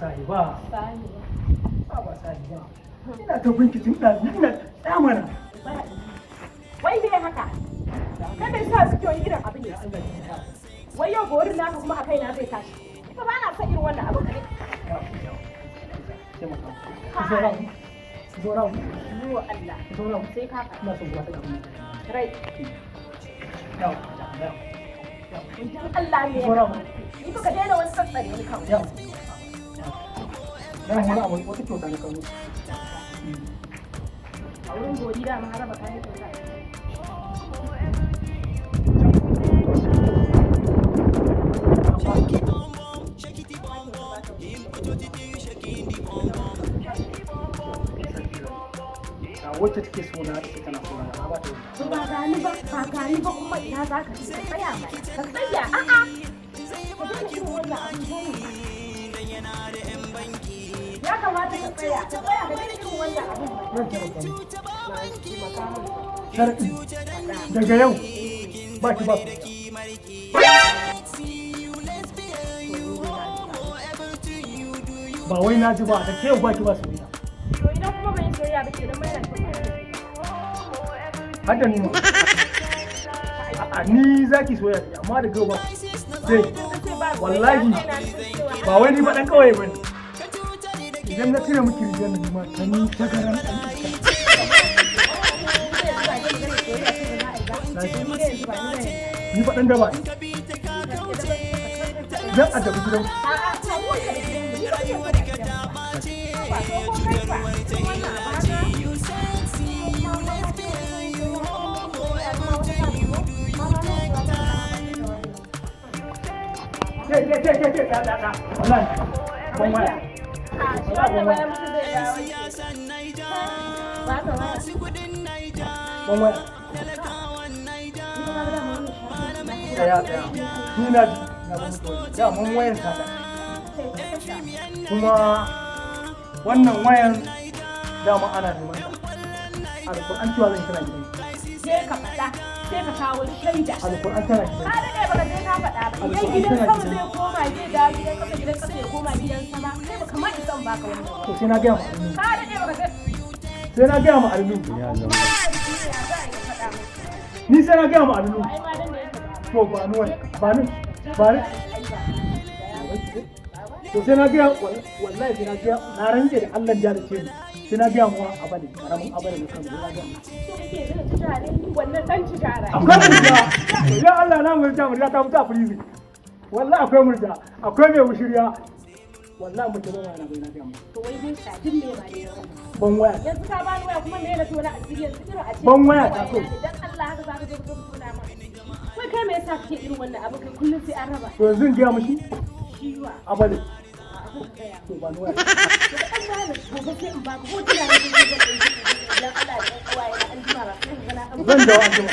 Sahiba. Sahiba. Haba sahiba. Ina ta binki tun ɗazu, ina tsaya mana. Wai me haka? Kai me yasa suke wani irin abu ne? Allah ya sa. Wai yau borin naka kuma a kaina zai tashi. Ita ba na son irin wannan abu kare. Ya, ya. Taimaka. Zo rawu. Zo rawu. Yo Allah. Zo rawu. Sai ka faɗa. Ina son gabatar da abin. Rai. Yawo, yawo. Idan Allah ne. Zo rawu. Ni fa ka daina wani tsatsare ni kawai. Yawo. Dan wani abu, wata kyauta na kawo. A wurin gori da ma raba kayan kyauta. Ga wacce take so na ita tana so na, na ba ta wani. To ba gani ba, ba gani ba kuma ina za ka je, ka tsaya mana. Ka tsaya, a'a. Ka daina irin wannan abu, zo mu. Ya kamata ka tsaya, ka tsaya ka daina irin wannan abun ba. Zan taimaka miki. Na taimaka min. Sharadi. Daga yau ba ki ba soyayya. Ba wai na ji ba, da ke yau ba ki ba soyayya. To idan kuma ban yi soyayya ba kenan mai na tafiya. Har da ni ma. A'a, ni za ki soyayya da ni, amma daga yau ba. Sai wallahi ba wai ni ba dan kawai ba ne. Idan na cire miki rigar nan ma ta ni ta garan ɗan iska. Ni fa ɗan daba ne. Zan addabi gidan. Ke ke ke ke ke ta ta ta. Wallahi. Ban waya. Ban waya. Tsaya tsaya. Ni na ji na ba mutu wani. Da mun wayan sada. Kuma wannan wayan dama ana neman ta. Alƙur'an cewa zan tana gidan. Sai ka faɗa, sai ka kawo shaida. Alƙur'an tana gidan. Ka daɗe baka je ka faɗa ba. Idan gidan sama zai koma zai dawo gidan ƙasa, gidan ƙasa ya koma gidan sama. Sai baka ma isa in baka wannan. To sai na gaya ma Allu. Ka daɗe baka je. Sai na gaya ma Allu. Ya za a yi faɗa mai. Ni sai na gaya ma Allu. Ai ma dan da yake ba. To ba ni wani. Ba ni. Ba ni. To sai na gaya, wallahi sai na gaya, na rantse da Allah ya dace ni. Sai na gaya ma abale, karamin abale na Kano, sai na gaya. So kake zai ci tare ni wannan dan ci tare. Akwai murja. Ya Allah na murja, murja ta mutu a prison. Wallahi akwai murja, akwai mai wushiriya. Wallahi mutum ba na bai na gaya ma. To wai dai shadin me ba ne wannan. Ban waya. Yanzu ka bani waya kuma me na tona asiri yanzu irin a ce. Ban waya ta so. Dan Allah haka zaka je ka zo ka tona ma. Wai kai me yasa kake irin wannan abu kai kullum sai an raba. To yanzu in gaya mishi Shiwa. abale. A ka gaya. To ba ni waya. To dan bani gobe sai in baka hotuna ne zan ɗauki. Dan Allah da ɗan uwaye na an jima ba sai ka ga na Zan dawo anjima.